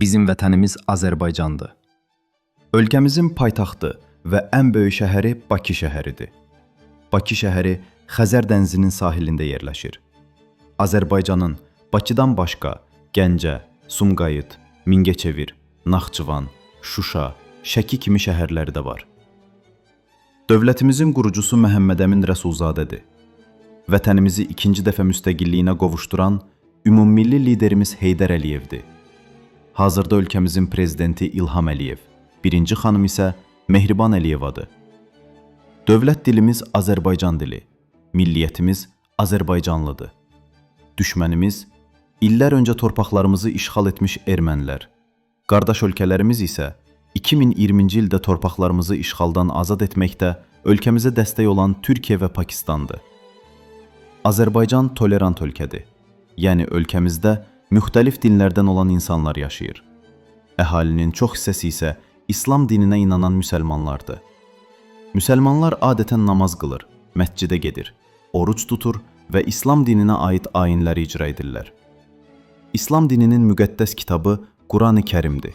Bizim vətənimiz Azərbaycandır. Ölkəmizin paytaxtı və ən böyük şəhəri Bakı şəhəridir. Bakı şəhəri Xəzər dənizinin sahilində yerləşir. Azərbaycanın Bakıdan başqa Gəncə, Sumqayıt, Mingəçevir, Naxçıvan, Şuşa, Şəki kimi şəhərləri də var. Dövlətimizin qurucusu Məhəmməd Əmin Rəsulzadədir. Vətənimizi ikinci dəfə müstəqilliyinə qovuşduran ümummilli liderimiz Heydər Əliyevdir. Hazırda ölkəmizin prezidenti İlham Əliyev, birinci xanım isə Mehriban Əliyevadır. Dövlət dilimiz Azərbaycan dili, milliyyətimiz Azərbaycanlıdır. Düşmənimiz illər öncə torpaqlarımızı işğal etmiş ermənilər. Qardaş ölkələrimiz isə 2020-ci ildə torpaqlarımızı işğaldan azad etməkdə ölkəmizə dəstək olan Türkiyə və Pakistandır. Azərbaycan tolerant ölkədir. Yəni ölkəmizdə müxtəlif dinlərdən olan insanlar yaşayır. Əhalinin çox hissəsi isə İslam dininə inanan müsəlmanlardır. Müsəlmanlar adətən namaz qılır, məscidə gedir, oruc tutur və İslam dininə aid ayinləri icra edirlər. İslam dininin müqəddəs kitabı Qurani-Kərimdir.